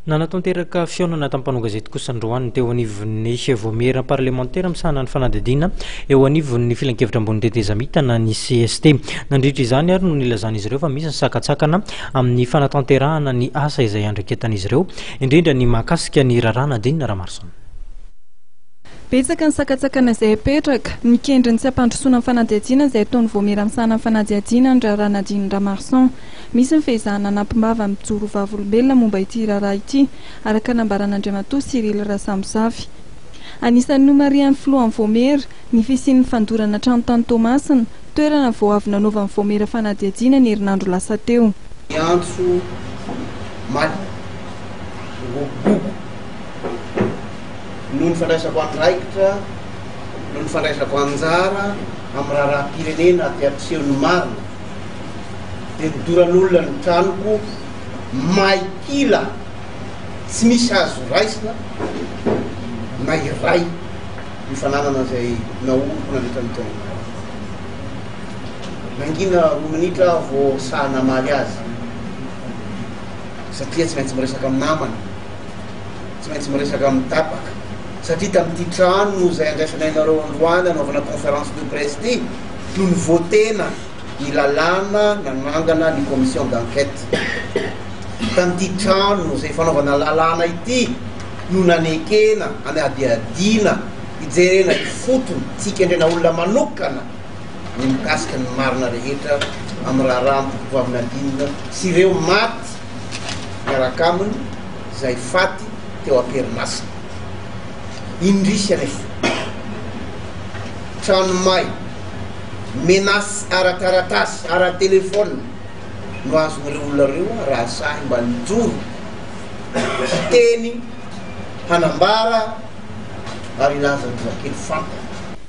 Nanatanteraka fihaonana tamin'ny mpanao gazety kosa androany teo anivon'ny vaomiera parlemantera misahana ny fanadihadiana eo anivon'ny filankevitra ambony tetezamita na ny CST. Nandritra izany ary no nilazan'izy ireo fa misy ny sakantsakana amin'ny fanatanterahana ny asa izay andraiketan'izy ireo, indrindra ny mahakasika ny raharaha Nadine Ramaroson. Betsaka ny sakantsakana izay apetraka, mikendry ny tsy hampandrosoana ny fanadihadiana izay ataon'ny vaomiera misahana ny fanadihadiana ny raharaha Nadine Ramaroson. Misy ny fehezahana hanampim-bava mijoro ho vavolombelona momba ity raharaha ity, araka ny nambaran'Andriamatoa Cyril Rasambozafy. Anisan'ny nomarihan'ny filohan'ny vaomiera, ny fisian'ny fandorana trano tany Toamasina, toerana vao avy nanaovan'ny vaomiera fanadihadiana ny herinandro lasa teo. Miantso maly gogogogo noho ny fandraisako andraikitra, noho ny fandraisako anjara amin'ny raharaham-pirenena aty hampiseho ny marina. Dia nodoran'olona ny tranoko may kila tsy misy azo raisina na iray ny fananana izay naoriko nandritra ny taona maro. Nangina roa minitra aho vao sahy namaly azy satria tsy maintsy miresaka amin'ny namana, tsy maintsy miresaka amin'ny tapaka satria tamin'ity trano izay andraisanay anareo androany hanaovana conférence de presse ity no nivoatena ny lalàna nanangana ny commission d'enquête. Tamin'ity trano izay fanaovana lalàna ity no nanekena hanadihadiana, hijerena ifotony, tsy hikendrena olona manokana ny mikasika ny marina rehetra amin'ny raharaha Ampokovavy Nadine sy ireo maty miaraka aminy izay faty teo am-perinasa. Indrisy anefa, trano may. Menace ara-taratasy, ara-telephone no azon'ireo olona ireo raha sahy mba nijoro hiteny, hanambara ary hilaza ny zava-kely fantany.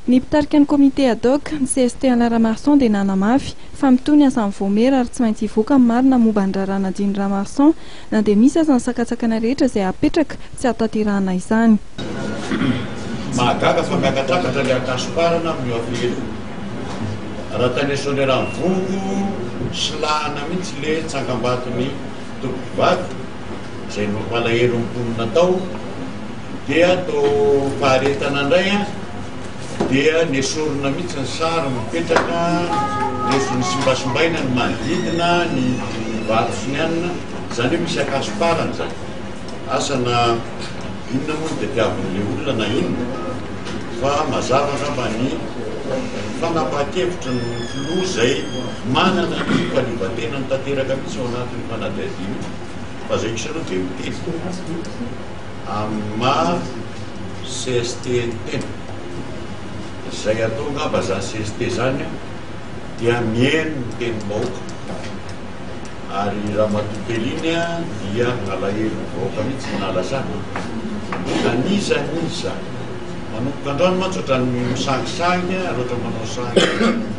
Ny mpitarika ny comité ad hoc, ny cst Alain Ramarson dia nanamafy fa mitohy ny asan'ny vaomiera ary tsy maintsy hivoaka ny marina momba ny raharaha Nadine Ramarson na dia misy aza ny sakantsakana rehetra izay apetraka tsy hahatanterahana izany. Mahagaga fa miakatrakatra le ankasoparana amin'io affaire io. Raha tany Soanierana-Ivongo, silahana mihitsy le tsangambaton'ny tompokovavy izay nampalahelo ny mponina tao, dia tao faharetana indray dia nesorina mihitsy ny sary mipetraka, neso nosimbasimbaina ny manodidina, ny vato sy ny anona, izany hoe misy ankasoparana izany. Asa na inona moa no tadiavin'ilay olona na inona fa mazava angamba ny fanapahan-kevitry ny filoha izay manana ny fahaleovantenany tanteraka mihitsy ao anatin'io fanadihadiana io fa izay kosa aloha dia miteny amin'ny maha cst ny tena izay atao angamba izany cst izany dia mihaino ny tenim-bahoaka. Ary Ramatoa Peliny dia nalahelo ny vahoaka mihitsy ny nahalasana. Na n'iza n'iza. Manomboka androany mantsy ohatran'ny misangisangy ary ohatran'ny manao sangy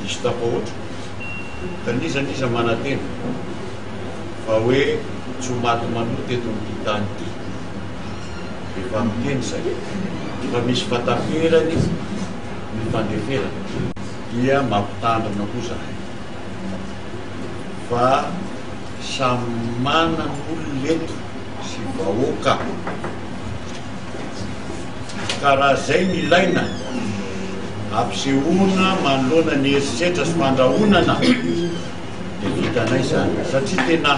diso tafahoatra. Ka n'iza n'iza manantena fa hoe tsy ho maty manota eto amin'ity tany ity. Efa miteny izay. Fa misy fahataperany ny fandeferana. Dia mampitandrina koa zahay. Fa samy manan olona eto sy vahoaka ka raha zay ny ilaina ampisehoana manoloana ny herisetra sy fandrahonana dia vitanay zany satria tena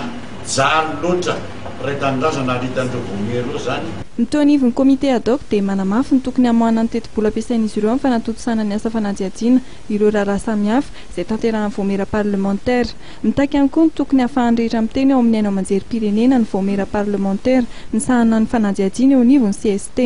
jaly loatra mpiray tanindrazana ary hitan'ireo vaomiera ireo zany. Ny teo anivon'ny comité ad hoc dia manamafy ny tokony hamoahana ny tetibola ampiasain'izy ireo amin'ny fanatontosana ny asa fanadihadiana ireo raharaha samihafa izay tanterahan'ny vaomiera parlemantera. Mitaky ihany koa ny tokony hahafahan'ny rehetra miteny ao amin'ny haino aman-jerim-pirenena ny vaomiera parlemantera misahana ny fanadihadiana eo anivon'ny cst.